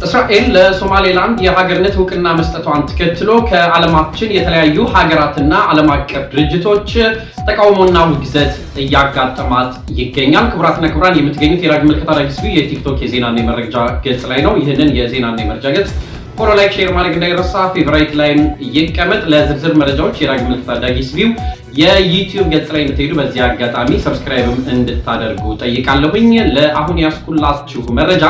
እስራኤል ለሶማሌላንድ የሀገርነት እውቅና መስጠቷን ተከትሎ ከዓለማችን የተለያዩ ሀገራትና ዓለም አቀፍ ድርጅቶች ተቃውሞና ውግዘት እያጋጠማት ይገኛል። ክቡራትና ክቡራን፣ የምትገኙት የዳግም ምልከታ አዳዲስ የቲክቶክ የዜናና የመረጃ ገጽ ላይ ነው። ይህንን የዜናና የመረጃ ገጽ follow፣ like፣ share ማድረግ እንዳይረሳ፣ favorite ላይም ይቀመጥ። ለዝርዝር መረጃዎች የዳግም ምልከታ አዳዲስ ቪው የዩቲዩብ ገጽ ላይ እንድትሄዱ በዚህ አጋጣሚ subscribe ም እንድታደርጉ ጠይቃለሁኝ። ለአሁን ያስኩላችሁ መረጃ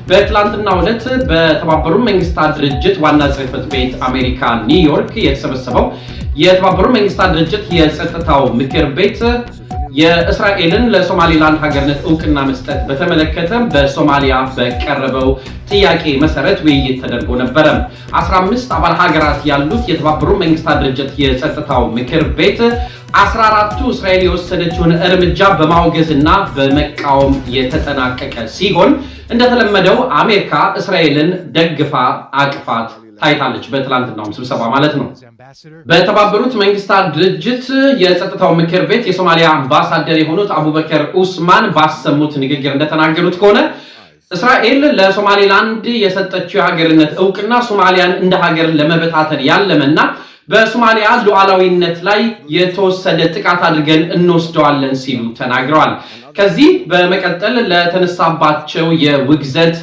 በትላንትናው ዕለት በተባበሩት መንግስታት ድርጅት ዋና ጽሕፈት ቤት አሜሪካ ኒውዮርክ የተሰበሰበው የተባበሩት መንግስታት ድርጅት የጸጥታው ምክር ቤት የእስራኤልን ለሶማሊላንድ ሀገርነት እውቅና መስጠት በተመለከተ በሶማሊያ በቀረበው ጥያቄ መሰረት ውይይት ተደርጎ ነበረ። 15 አባል ሀገራት ያሉት የተባበሩት መንግስታት ድርጅት የጸጥታው ምክር ቤት 14ቱ እስራኤል የወሰደችውን እርምጃ በማውገዝ እና በመቃወም የተጠናቀቀ ሲሆን እንደተለመደው አሜሪካ እስራኤልን ደግፋ አቅፋት ታይታለች። በትላንትናውም ስብሰባ ማለት ነው። በተባበሩት መንግስታት ድርጅት የጸጥታው ምክር ቤት የሶማሊያ አምባሳደር የሆኑት አቡበከር ኡስማን ባሰሙት ንግግር እንደተናገሩት ከሆነ እስራኤል ለሶማሌላንድ የሰጠችው የሀገርነት እውቅና ሶማሊያን እንደ ሀገር ለመበታተን ያለመና በሶማሊያ ሉዓላዊነት ላይ የተወሰደ ጥቃት አድርገን እንወስደዋለን ሲሉ ተናግረዋል። ከዚህ በመቀጠል ለተነሳባቸው የውግዘት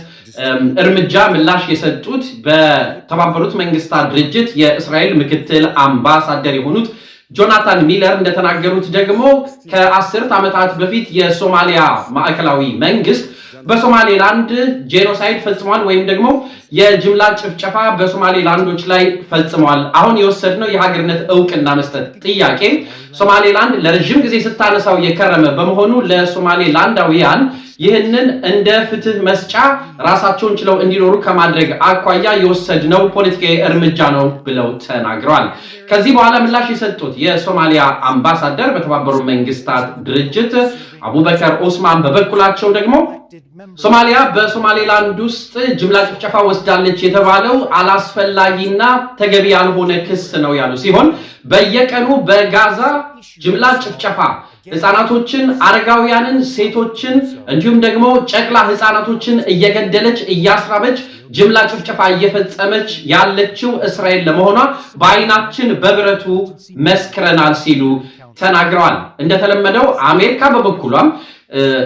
እርምጃ ምላሽ የሰጡት በተባበሩት መንግስታት ድርጅት የእስራኤል ምክትል አምባሳደር የሆኑት ጆናታን ሚለር እንደተናገሩት ደግሞ ከ10 ዓመታት በፊት የሶማሊያ ማዕከላዊ መንግስት በሶማሌላንድ genocide ፈጽሟል ወይም ደግሞ የጅምላ ጭፍጨፋ በሶማሌላንዶች ላይ ፈጽሟል። አሁን የወሰድነው የሀገርነት እውቅና መስጠት ጥያቄ ሶማሌላንድ ለረዥም ጊዜ ስታነሳው የከረመ በመሆኑ ለሶማሌላንዳውያን ይህንን እንደ ፍትህ መስጫ ራሳቸውን ችለው እንዲኖሩ ከማድረግ አኳያ የወሰድነው ፖለቲካዊ እርምጃ ነው ብለው ተናግረዋል። ከዚህ በኋላ ምላሽ የሰጡት የሶማሊያ አምባሳደር በተባበሩት መንግስታት ድርጅት አቡበከር ኦስማን በበኩላቸው ደግሞ ሶማሊያ በሶማሌላንድ ውስጥ ጅምላ ጭፍጨፋ ወስዳለች የተባለው አላስፈላጊና ተገቢ ያልሆነ ክስ ነው ያሉ ሲሆን በየቀኑ በጋዛ ጅምላ ጭፍጨፋ ህፃናቶችን፣ አረጋውያንን፣ ሴቶችን እንዲሁም ደግሞ ጨቅላ ህፃናቶችን እየገደለች፣ እያስራበች፣ ጅምላ ጭፍጨፋ እየፈጸመች ያለችው እስራኤል ለመሆኗ በአይናችን በብረቱ መስክረናል ሲሉ ተናግረዋል። እንደተለመደው አሜሪካ በበኩሏም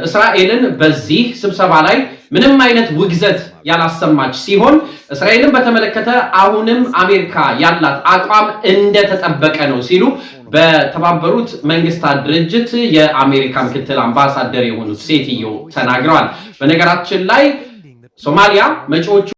እስራኤልን በዚህ ስብሰባ ላይ ምንም አይነት ውግዘት ያላሰማች ሲሆን እስራኤልን በተመለከተ አሁንም አሜሪካ ያላት አቋም እንደተጠበቀ ነው ሲሉ በተባበሩት መንግስታት ድርጅት የአሜሪካ ምክትል አምባሳደር የሆኑት ሴትዮ ተናግረዋል። በነገራችን ላይ ሶማሊያ መጪዎቹ